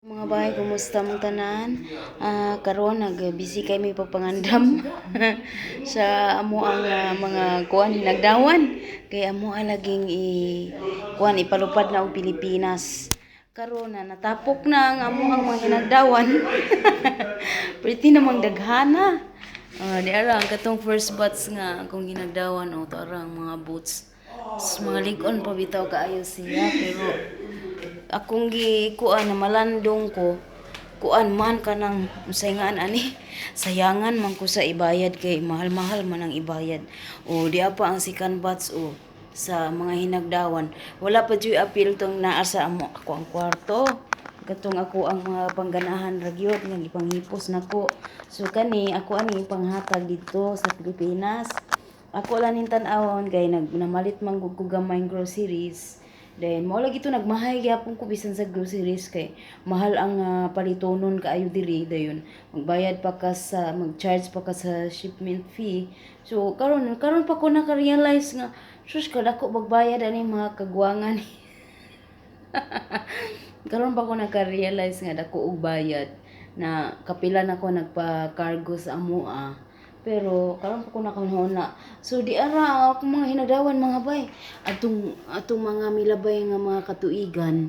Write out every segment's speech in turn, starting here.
Mga bay, kumusta mong tanan? Karon nag busy kay mi pagpangandam sa amo ang mga kuan hinagdawan kay amo laging i kuan ipalupad na og Pilipinas. Karon na natapok na ang amo ang mga hinagdawan. Pretty namang daghana. Di ara ang katong first batch nga akong hinagdawan o to ara ang mga boots. Mga lig-on pa bitaw kaayo siya, pero akong gi kuan na malandong ko kuan man kanang unsay ngaan ani, sayangan man ko sa ibayad kay mahal-mahal man ang ibayad. O di pa ang second batch o sa mga hinagdawan, wala pa juy apil tong naa sa amo ako ang kwarto, katong ako ang mga pangganahan ra gyud nga gipanghipos nako. So kani ako ani ipanghatag didto sa Pilipinas. Ako lang ning tan-awon kay nag namalit man gud ko gamay groceries. Then mao lagi to, nagmahay gyapon ko bisan sa groceries kay mahal ang palitonon kaayo diri. Dayon magbayad pa ka sa, mag-charge pa ka sa shipment fee. So karon karon pa ko naka-realize nga sus, kadako magbayad ani mga kagwangan. Karon pa ko naka-realize nga dako og bayad na kapila na ko nagpa-cargo sa amoa. Pero karon pa ko nakahuna. So di ara ang akong mga hinagdawan, mga bay. Atong atong mga milabay nga mga katuigan,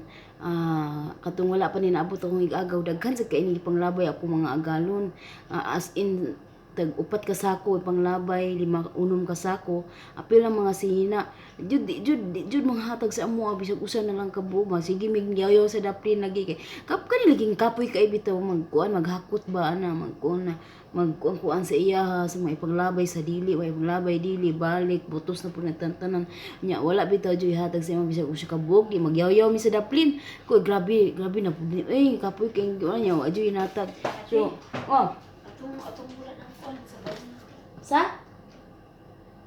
katong wala pa ni naabot akong igagaw, daghan sad kay ni panglabay ako mga agalon. As in tag upat ka sako panglabay, lima, unom ka sako, apil ang mga sihina. Jud di jud di jud manghatag sa amo bisag usa na lang ka buok, sige mig yayo sa daplin lagi kay kap kani laging kapoy kay bitaw magkuan, maghakot ba ana, magkuan na magkuan sa iya sa mga ipanglabay sa dili, way ipanglabay dili balik butos na pud tanan nya. Wala bitaw jud hatag sa imo bisag usa ka buok, di magyawyaw mi sa daplin ko. Grabe, grabe na pud eh, kapoy kay nya wa jud hinatag. So oh. Atong atong wala ng kuan sa bawon. Sa?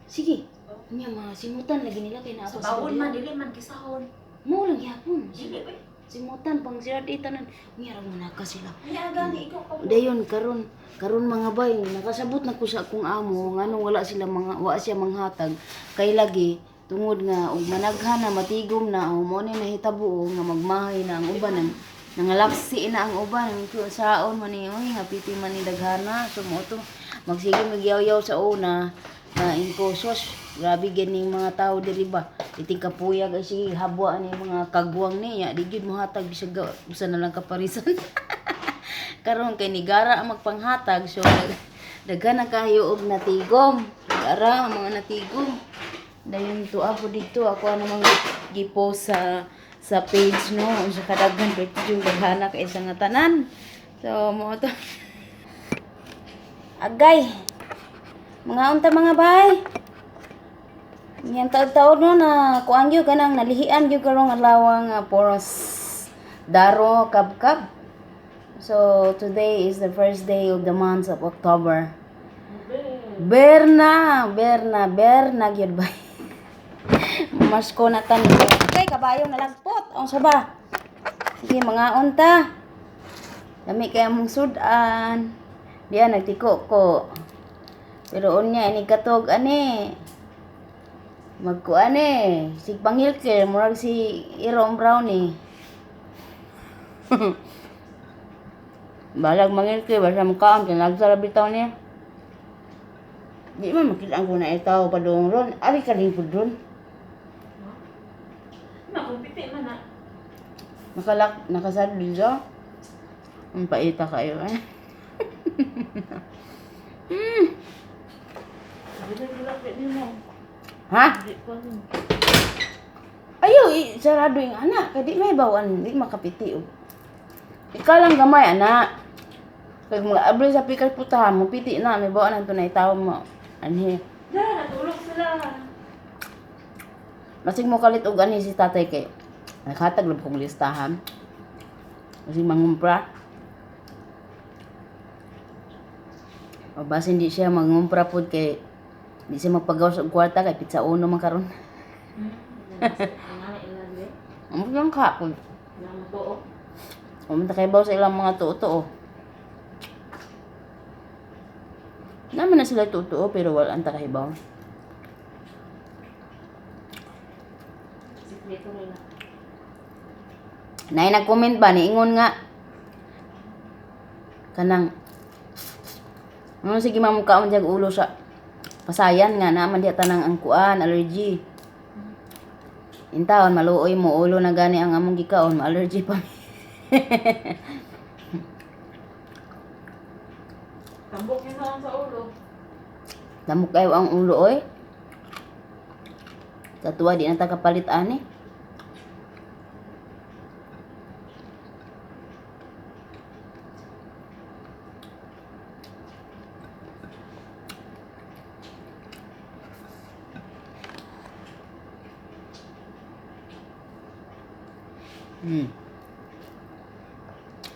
Sige. Nya mga simutan lagi nila kay naa Sa pa sa bawon diha. Man dili man gisahon. Mo lang gyapon. Dili oy. Simutan pang sila di tanan. Nya ra mo sila. Ay gani ikaw ka. Dayon karon karon, mga bay, nakasabot na ko sa akong amo nganong wala sila mga wa siya manghatag kay lagi tungod nga og managhan na, matigom na o mo ni nahitabo nga magmahay na ang uban, nang nangalaksi na ang uban saon man ni oy nga piti man ni daghana. So mo to magsige magyawyaw sa una na inko sos, grabe ganing mga tao diri ba, iting kapuyag ay sige habwa ni mga kagwang niya, di gyud mohatag bisag usa na lang kaparisan. Karon kay nigara ang magpanghatag, so daghan na kayo og natigom. Ara ang mga natigom. Dayon tuwa po dito ako ano mga gipost sa page no, unsa kadaghan, pero yung daghana kay sa nga tanan. So mo to. Agay. Mga unta, mga bay. Yan taod-taod no na kuan gyud kanang nalihian gyud karong adlaw nga poros daro kabkab. So today is the first day of the month of October. Berna, Berna, Berna gyud ba. Masko na tan. Kay kabayo nalagpot. Ang ba? Sige, mga unta. Lami kay among sudan. Diya nagtiko ko. Pero unya ini katog ani. Magkuan eh. Si pangilkir murag si Irom Brownie. Balag mangilkir basta mukaon kay nagsara bitaw niya. Di man makita ko na itaw padung ron. Ari ka rin pud ron. Ma kung pipi man na. Nakalak, nakasad dito. Ang paita kayo eh. Dili dili nimo. Ha? Di ko ano. Ayaw, sarado yung anak. Kaya di may bawan, di makapiti. Oh. Ikaw lang gamay, anak. Kaya mga abli sa pikas putahan mo, piti na, may bawan ang tunay tao mo. Anhi. Da, natulog sila. Masig mo kalit og ani si tatay kay nakatag lang kong listahan. Masig mangumpra. O basin di siya mangumpra pod kay di siya magpagawas og kwarta kay pizza uno man karon. Ang ana ila dire. Amo lang ka pod. Na mo tuo. Umunta kay baw sa ilang mga tuo-tuo. Naman na sila tuo-tuo pero wala ang takahibaw. Sikreto nila. Nay nag-comment ba niingon nga Kanang ano, sige mamukaon diya ulo sa pasayan nga naa man diha tanang ang kuan allergy. Intawon maluoy mo ulo na gani ang among gikaon, ma-allergy pa. Tambok yun lang sa ulo. Lamok kayo ang ulo oy. Sa tuwa di na ta kapalit ani.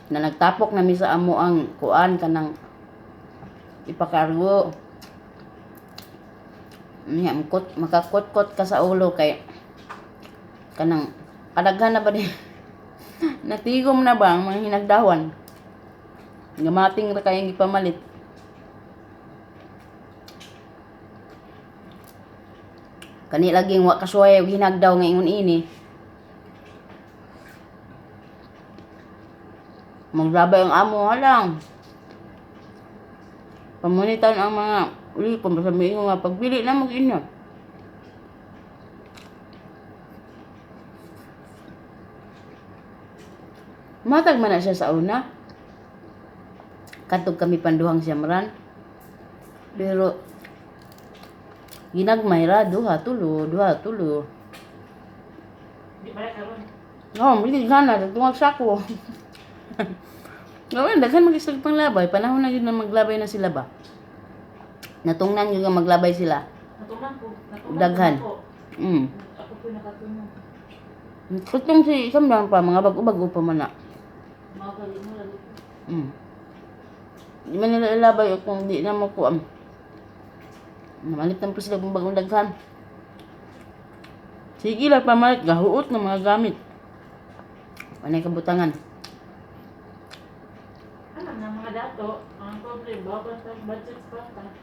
Na nagtapok na mi sa amo ang kuan kanang ipakargo. Nya mukot makakutkot ka sa ulo kay kanang kadaghan na ba di natigom na ba ang mga hinagdawan. Gamating ra kayong gipamalit. Kani laging wa kasuway og hinagdaw nga ingon ini. Maglabay ang amo halang. Pamunitan ang mga uli kung basta miingon nga pagbili na mag inyo. Matag man na siya sa una. Katog kami panduhang siyamran. Pero ginagmay ra duha tulo, duha tulo. Di pala karon. No, hindi gana tungag sako. Gawin, daghan mag-isag panglabay. Panahon na yun na maglabay na sila ba? Natungnan yun nga maglabay sila. Natunan ko. Natunan Daghan. ko. Ako po nakatunong. Kutong si Samlang pa, mga bago-bago pa man na. Mga galing mo lagi. Di man nila ilabay o kung di na mo kuam. Namalit na po sila kung bagong daghan. Sige lang pamalit, gahuot ng mga gamit. Anay kabutangan. Alam na mga dato, ang pobre, bawal sa budget sa bata.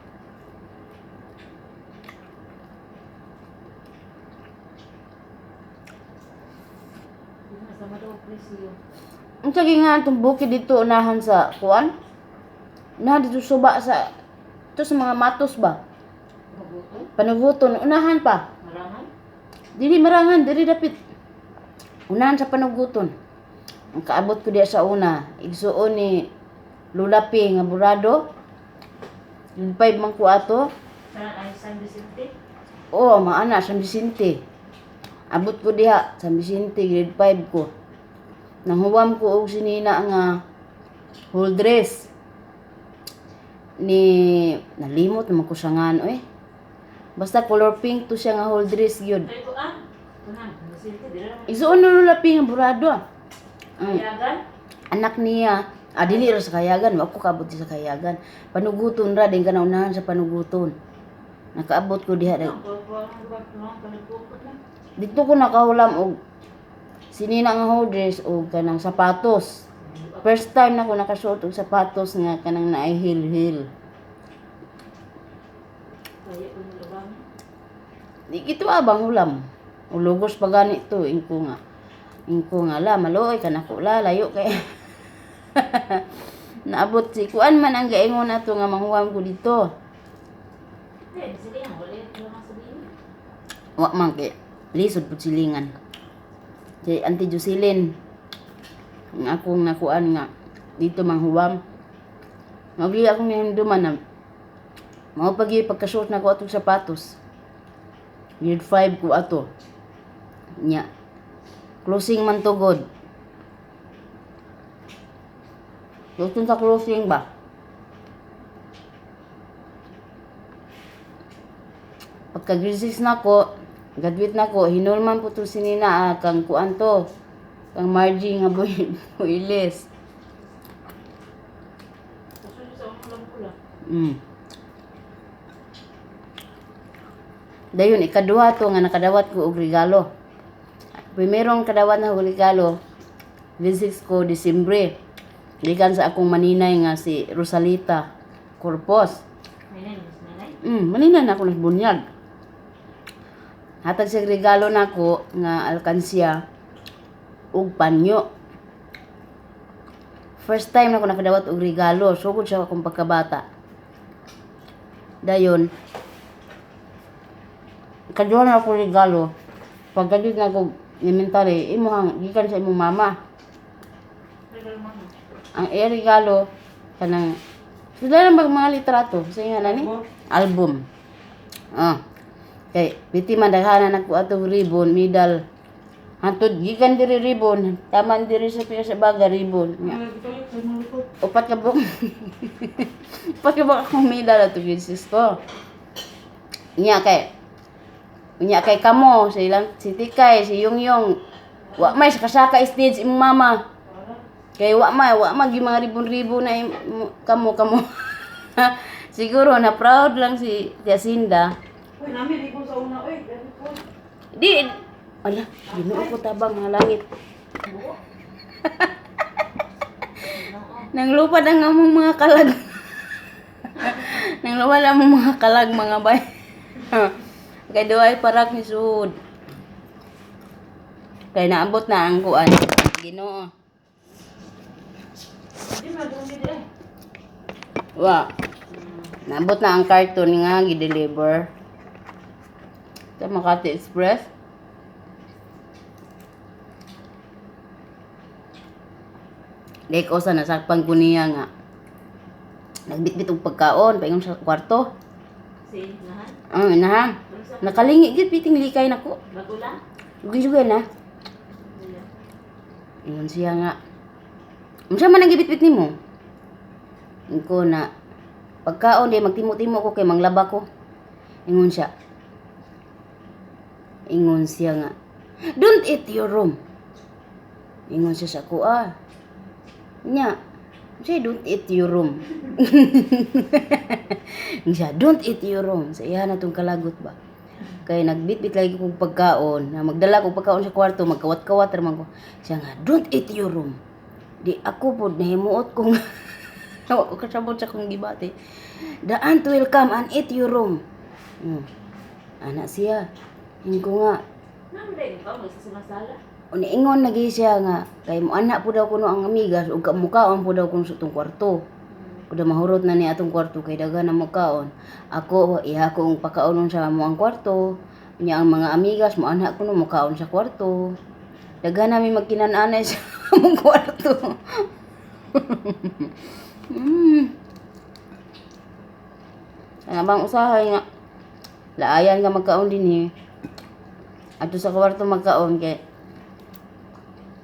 Hindi na sama daw presyo. Ang sige nga itong bukid dito unahan sa kuan. Unahan dito suba sa ito sa mga matos ba? Mabuto? Panuguton, unahan pa. Marangan? Dili marangan, dili dapit. Unahan sa panuguton. Ang kaabot ko diya sa una, igsuon ni Lulapi nga burado. Yung 5 man ko ato. Sa ay San Vicente? Oo, maana, San Vicente. Abot ko diha, San Vicente, grade 5 ko. Nanghuwam ko og sinina nga whole dress. Ni nalimot naman ko siya ngan oy. Basta color pink to siya nga whole dress gyud. Ay ko ah! Tunan, San Vicente, di lang. Isuon na Lulapi nga burado. Ang Kayagan? anak niya, dili ra sa kayagan, wa ko kaabot sa kayagan. Panuguton ra din kana unahan sa panuguton. Nakaabot ko diha Ang kuha ang lugar, mga panagpupot na. Dito ko nakahulam og sinina nga whole dress og kanang sapatos. First time na ko nakasuot og sapatos nga kanang naay heel heel. Kaya ko nilabang. Di kito abang hulam. Ulugos pa gani to ingko nga. Ingko nga la maluoy kanako la layo kay. Naabot si kuan man ang gaingon nato nga manghuam ko dito. Hindi, sige yan. Wala yung tulungan sabihin. Wa man kay lisod pud silingan. Kay Auntie Jocelyn ang akong nakuan nga dito manghuwam. Magi akong nahimduman na mao pag pagkasuot nako atong sapatos. Grade 5 ko ato. Nya. Closing man tugod. Closing sa closing ba? Pagka grade 6 na ko, graduate na ko, hinulman po to sinina kang kuan to. Kang Margie nga boy, boyles. Gusto niyo sa unang lang pula. Dayon ikaduha to nga nakadawat ko og regalo. Primerong kadawat na og regalo, grade 6 ko Disyembre. Gikan sa akong maninay nga si Rosalita Corpus. Nanay, mas nanay. Maninay na ako ng bunyag. Hatag siya regalo nako nga alkansya ug panyo. First time na ako nakadawat og regalo, sugod sa akong pagkabata. Dayon, kaduha na ako regalo. Pagka-graduate na ako elementary, imuhang gikan sa imong mama. Regalo mo. Ang iya regalo kanang sila lang mga litrato sa nga nani? Album. Ah. Kay biti man daghanan nako atong ribbon, medal. Hantod gikan diri ribbon, taman diri sa pila sa baga ribbon. Nya. Upat ka buok. Upat ka buok akong medal ato gyud sis ko. Nya kay Unya kay kamo, si ilang si Tikay, si Yung Yung. Wa may sakasaka stage imong mama. Kay wa may gyud mga ribbon-ribbon na kamo kamo. Siguro na proud lang si Jacinda. Uy, nami ribbon sa una, uy. Grabe po. Di ala, Ginoo ko tabang mga langit. Nang lupad ang among mga kalag. Nang lupad ang among mga kalag, mga bay. Kay duay parak ni sud. Kay naabot na ang kuan. Ginoo. Di madumi di eh. Wa. Naabot na ang carton nga gi-deliver sa Makati Express. Di ko sa nasakpan ko niya nga nagbitbit og pagkaon paingon sa kwarto. Si, nahan. Ang inahan. Nakalingi gyud piting likay nako. Bagula? Sugay-sugay na. Ingon siya nga. Unsa man ang gibitbit nimo? Ingon na pagkaon di magtimo-timo ko kay manglaba ko. Ingon siya. Ingon siya nga. "Don't eat your room." Ingon siya sa kuha. Nya, siya, "Don't eat your room." Ingon siya, "Don't eat your room." Sa iya na tong kalagot ba. Kay nagbitbit lagi kong pagkaon. Na magdala kong pagkaon sa kwarto, magkawat-kawat raman ko. Siya nga, "Don't eat your room." Di ako pod nahimuot ko nga. Wa ko kasabot sa akong gibati. "The ant will come and eat your room." Ana siya. Ingon ko nga, Nami rin ikaw, magsasamasala. Uniingon lagi siya nga kay mo anak po daw kuno ang amigas ug mukaon po daw kuno sa atong kwarto. Kuda mahurot na ni atong kwarto kay daghan na mukaon. Ako iha ko ang pakaonon sa amo ang kwarto. Nya ang mga amigas mo anak kuno mukaon sa kwarto. Daghan nami magkinan-anay sa among kwarto. Ang abang usahay nga laayan ka magkaon din eh. Ato sa kwarto magkaon kay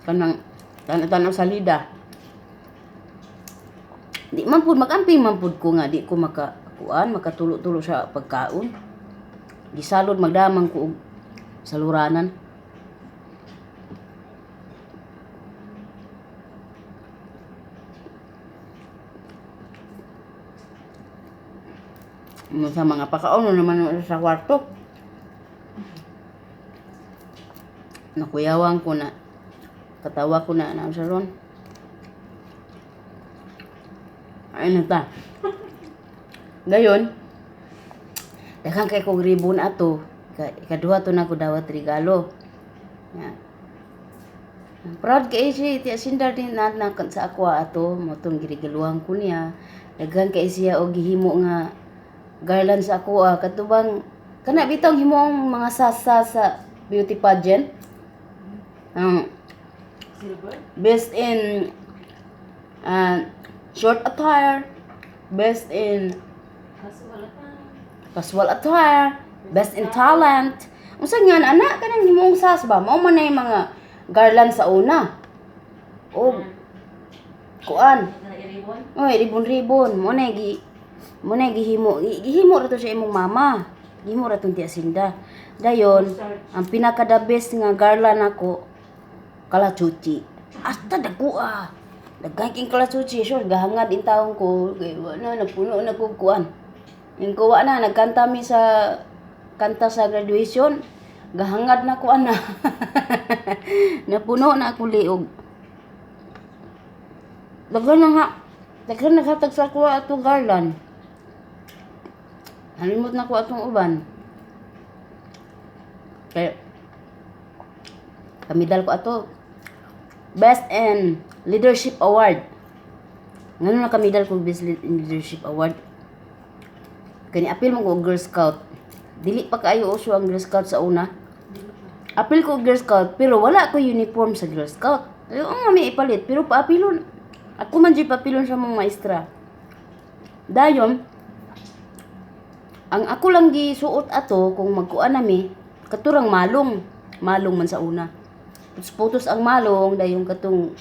kanang tan-tanaw salida. Di man pud magamping man pud ko nga di ko maka kuan makatulo-tulo sa pagkaon. Gisalod magdamang ko og saluranan. Mo sa mga pakaon naman sa kwarto. Nakuyawan ko na. Katawa ko na na sa ron. Ayun na ta. Dayon, daghan kay kog ribbon ato. Ikaduha to na ko dawat regalo. Ya. Proud kay si Tia Sindar din na sa ako ato mo tong giregaluhan ko niya. Daghan kay siya og gihimo nga garland sa ako ah. Katubang kana bitong himong mga sasa sa beauty pageant. Ang Silver? Best in short attire, best in Kaso wala pa. Casual attire, best in talent. Unsa nga na anak kanang himong sas ba? Mao man na yung mga garland sa una. O kuan. Na i-ribbon? Oy, ribon-ribon. Mo na gihimo. Gihimo ra to sa imong mama. Gihimo ra tong Tia Sinda. Dayon, ang pinaka the best nga garland nako kalachuchi. Hasta dako ah. Daghan king kalachuchi. Sure, gahangad in taon ko. Kay wa na napuno na ko kuan. Yung kuwa na nagkanta mi sa kanta sa graduation. Gahangad na ko ana. Napuno na ako liog. Daghan na nga. Daghan naghatag sa kuha ato garland. Halimot na ko atong uban. Kaya kamidal ko ato. Best in Leadership Award. Ngano nakamedal kog Best Leadership Award? Kani apil mo ko Girl Scout. Dili pa kaayo uso ang Girl Scout sa una. Apil ko Girl Scout pero wala ko uniform sa Girl Scout. Ay, oo nga may ipalit pero paapilon. Ako man jud paapilon sa mong maestra. Dayon, ang ako lang gisuot ato kung magkuan nami katurang malong. Malong man sa una. Putos-putos ang malong dayon katong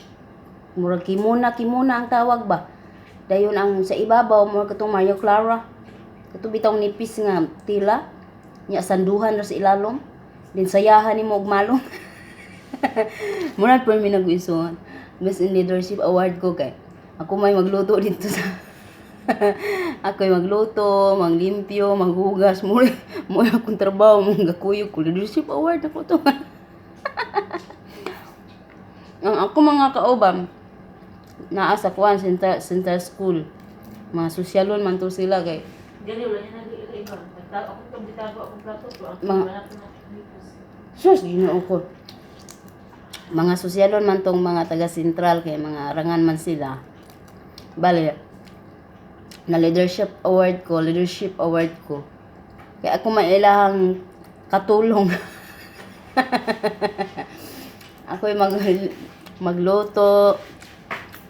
murag kimona kimona ang tawag ba. Dayon ang sa ibabaw murag katong Maria Clara. Kato bitawng nipis nga tila. Nya sanduhan ra sa ilalom. Din sayahan nimo og malong. Murag po mi nag-isuon. Best in Leadership Award ko kay ako may magluto dito sa ako'y magluto, maglimpyo, maghugas, mo mo akong trabaho, mo gakuyog ko leadership award ako to. Ang ako mga kauban naa sa kuan Central, Central School. Mga sosyalon man to sila kay Gani wala niya nag-iiba. Nagtago ako itong bitago akong plato to. Ang Mga- wala ko na nipos. Sus, Ginoo ko. Mga sosyalon man tong mga taga Central kay mga rangan man sila. Bale, na leadership award ko, leadership award ko. Kaya ako man ilahang katulong. Ako'y magluto,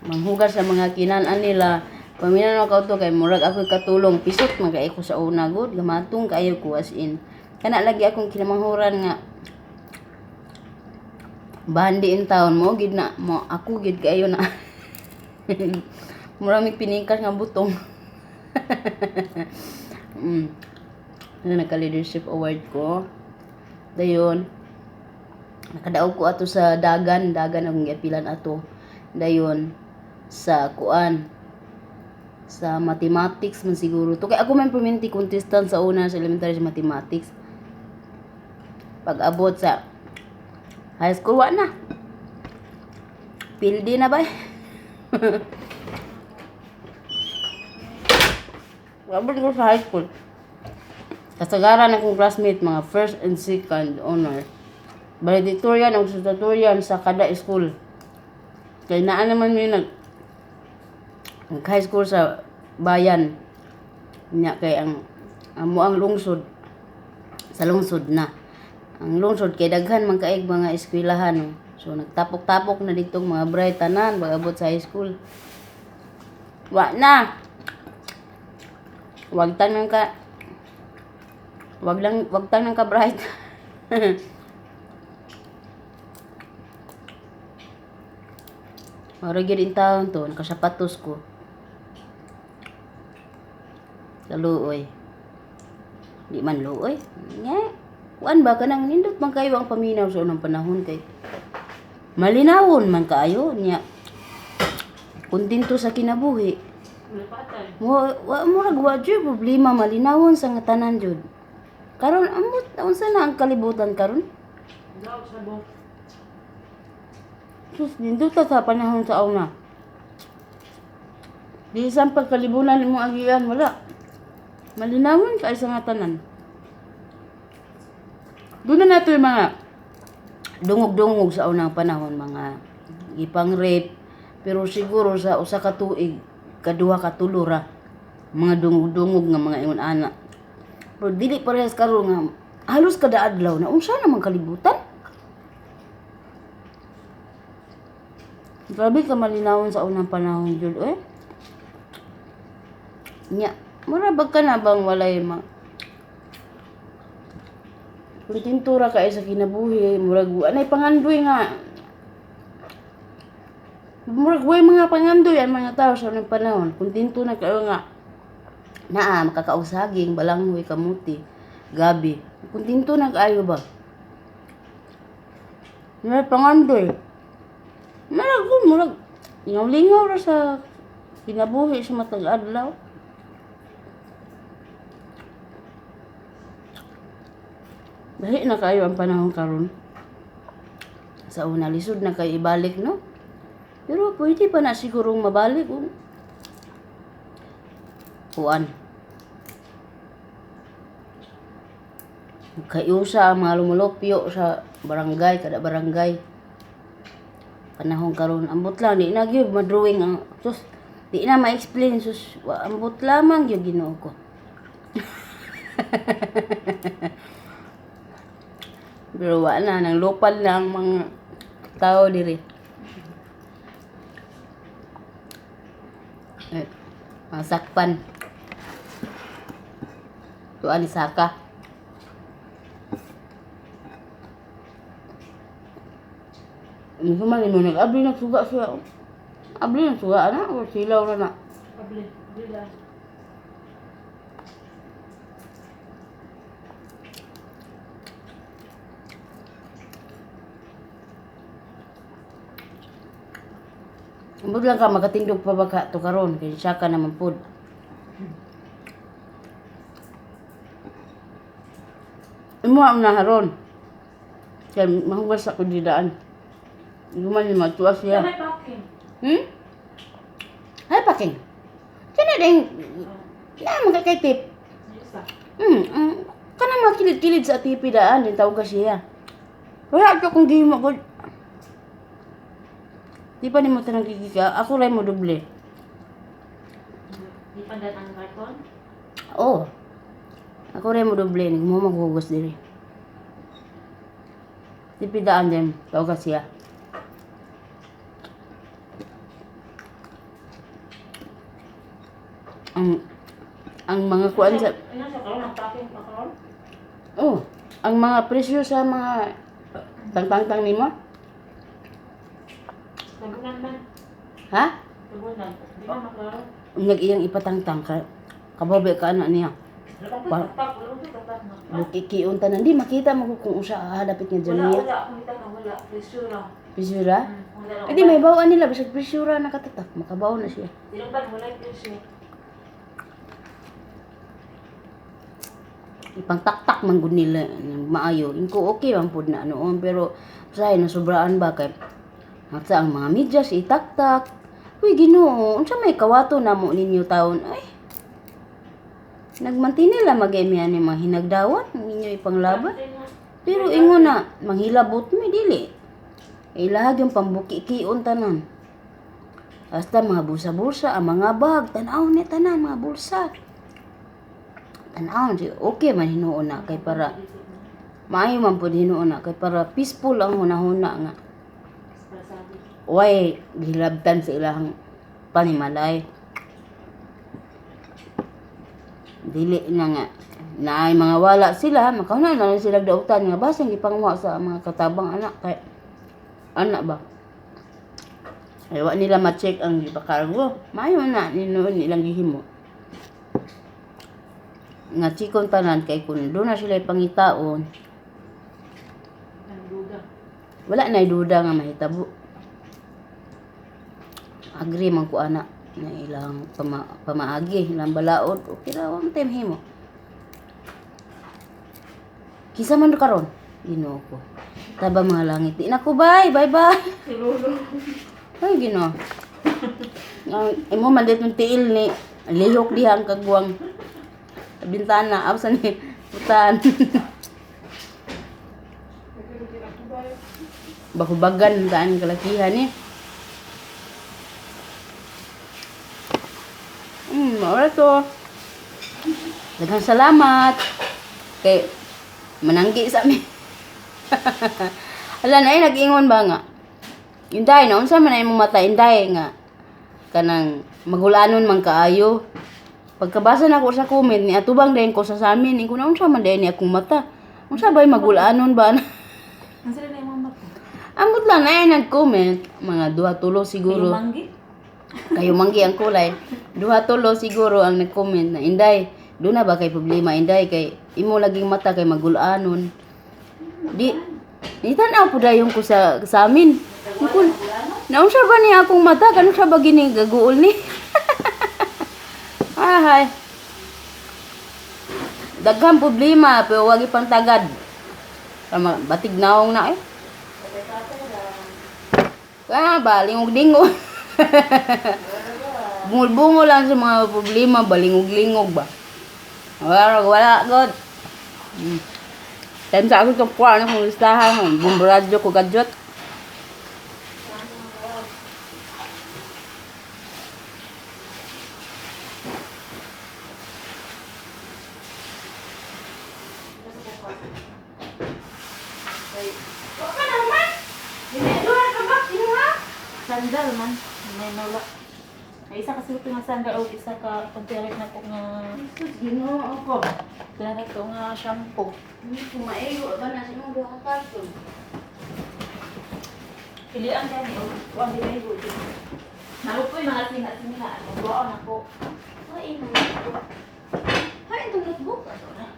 manghugas sa mga kinan-an nila. Paminaw na to kay murag ako'y katulong. Pisot man kay ko sa una gud, gamatong kaayo ko as in. Kana lagi akong kinamanghuran nga bandi in town mo gid na mo ako gid kaayo na. Murag may piningkas nga butong. Ano, nagka-leadership award ko. Dayon, nakadaog ko ato sa dagan, dagan akong giapilan ato. Dayon, sa kuan, sa mathematics man siguro to. Kaya ako man permanente contestant sa una sa elementary sa mathematics. Pag abot sa high school, wa na. Pildi na ba? Abot ko sa high school. Kasagaran akong classmate, mga first and second honor. Valedictorian o salutatorian sa kada school. Kaya naa naman may nag high school sa bayan. Nya kay ang amo ang lungsod sa lungsod na. Ang lungsod kay daghan man kaig mga eskwelahan. No? So nagtapok-tapok na ditong mga bright tanan pag-abot sa high school. Wa na. Wag tanang ka Wag lang wag tanang ka bright. Mara gyud in taon to, nakasapatos ko. Kaluoy. Di man luoy. Nga. Kuan ba kanang nindot man kayo ang paminaw sa unang panahon kay malinawon man kaayo niya. Kontento sa kinabuhi. Wala pa atay. Mo wa murag wa jud problema malinawon sa nga tanan jud. Karon amot unsa na ang kalibutan karon? Daw sa bo. Sus, nindot sa panahon sa una. Bisan pagkalibunan imong agian wala. Malinawon kay sa nga tanan. Doon na nato yung mga dungog-dungog sa unang panahon, mga gipang rape. Pero siguro sa usa ka tuig, kaduha ka tulo ra, mga dungog-dungog nga mga ingon ana. Pero dili parehas karon nga halos kada adlaw na unsa namang kalibutan. Grabe ka malinawon sa unang panahon jud eh. Nya, mura ba ka na bang walay ma Kontento ra kay sa kinabuhi, murag anay pangandoy nga. Murag way mga pangandoy ang mga tao sa unang panahon. Kontento na kayo nga naa makakausaging balanghoy kamuti gabi. Kontento na kaayo ba? May pangandoy. Murag ko, murag lingaw-lingaw ra sa kinabuhi sa matag adlaw. Dali na kayo ang panahon karon. Sa una lisod na kayo ibalik, no? Pero pwede pa na sigurong mabalik. Oh. Kuan. Kayusa ang mga lumulupyo sa barangay, kada barangay. Panahon karon ambot lang di na gyud madrawing ang sus. Di na ma-explain sus, ambot lamang gyud, Ginoo ko. Pero wa na nang lupad na ang mga tao diri. Eh, mga sakpan. Tuan ni Saka. Ano man mo nag-abli nagsuga siya. Abli nagsuga na o silaw na na. Abli, abli lang. Ambot lang ka makatindog pa ba ka to karon kay siya ka naman pud. Imo ang naharon. Kay mahugas ako didaan. Guman ni matuwa siya. May packing. Ay paking. Kani ding na mga kay tip. Isa. Kana mga kilid-kilid sa tipi daan din tawag ka siya. Wala to kung gihimo ko. Di pa nimo tanang gigika, ako ray mo doble. Di pa dan ang karton. Oo. Ako ray mo doble ni mo maghugos diri. Tipi daan din tawag ka siya. Ang ang mga kuan sa Ano sa karon ang packing pa karon? Oh, ang mga presyo sa mga tangtang-tang nimo? Tabunan man. Ha? Tabunan. Di na maklaro. Nag iyang ipatangtang ka. Kababe ka anak niya. Wala ko tatak, wala ko tatak na. Bukikiun tanan di makita mo kung usa hadapit nga dyan Wala, niya. wala. Akong kita na wala. Presyo ra. Presyura? Wala na. Ay di may bawaan nila bisag presyura nakatatak makabaw na siya. Ilang ba wala yung presyo. Ipangtaktak man gud nila ng maayo. Ingko okay man pud na noon pero usahay na sobraan ba kay sa ang mga medyas itaktak. Uy Ginoo, unsa may kawato namo ninyo taon ay. Nagmantine la mag ni mga hinagdawat ninyo ipanglaban. Pero ingon na manghilabot mi dili. Ilahag yung pambuki-kion tanan. Hasta mga bulsa-bulsa, ang mga bag, tanaw ni tanan mga bulsa. Tanaw si okay man hinuon na kay para maayo man pud hinuon na kay para peaceful ang hunahuna nga. Way gihilabtan sa ilahang panimalay. Dili na nga naay mga wala sila makahuna na lang sila dautan nga basin gipangwa sa mga katabang anak kay anak ba. Ay wa nila ma-check ang gipakargo. Maayo na ninuon nilang gihimo. Nga chikon tanan kay kun doon na sila pangitaon, Ang duda. wala na duda nga mahitabo. Agree man ko ana na ilang pamaagi, ilang balaod, okay ra wa man tay mahimo. Kinsa man karon? Ginoo ko. Taba mga langit. Di na ko bye, bye bye. Si Lolo. Ay Ginoo. Ang imo man ditong tiil ni lihok diha ang kagwang bintana asa ni putan. Bakubagan taan kalakihan ni. Maura to. Daghang salamat. Kay mananggi sa mi. Ala na ay nag-ingon ba nga? Inday na unsa man ay imong mata inday nga kanang magulanon man kaayo. Pagkabasa na ko sa comment ni atubang dayon ko sa samin, ingon na unsa man dayon ni akong mata. Unsa ba'y magulanon ba? Ang sila na yung mata. Amot lang na ay nag-comment, mga duha tulo siguro. Yung manggi. Kayo manggi ang kulay. Duha tulo siguro ang nag-comment na inday, doon na ba kay problema inday kay imo laging mata kay magulanon. Di di tan-aw po dayon ko sa amin. Ingkon, naunsa ba niya akong mata? Kano siya ba gini gaguol ni? Ahay. Daghang problema pero wag ipantagad. Tama, batig naong na eh. Ah, balingog-lingog. Bungol-bungol lang sa mga problema, balingog-lingog ba. Wala, wala, God. Time sa ako itong kuha, ano kung listahan, bumburadyo ko gadjot. May isa ka sulti nga sandal o isa ka pantirik na ko nga Sus, Ginoo ko. kanang to nga shampoo. Kung maigo ba na sa imong duha ka karton? Pilian gani o kuan di maigo di. Nalupoy mga singa-singa. Buwaon ako. Ay, notebook. Ay, itong notebook. Ato na.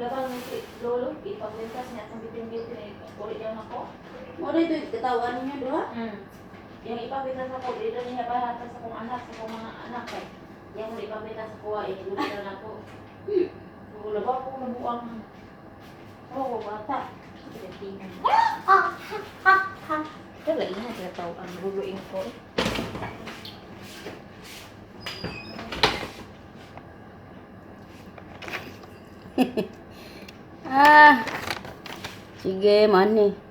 Gabang si Lolo, ipaglintas niya atong bitin-bitin ay uli niya ako. Mo na ito, katawan niyo duha? Yang ipaglintas ako, dito niya para sa akong anak, sa akong mga anak kay. Yang mo ipaglintas ako ay uli na ako. Wala ba ako nabuang. Oo, bata. Wala ina sila tao ang luluin ko. Ah. Sige, mani.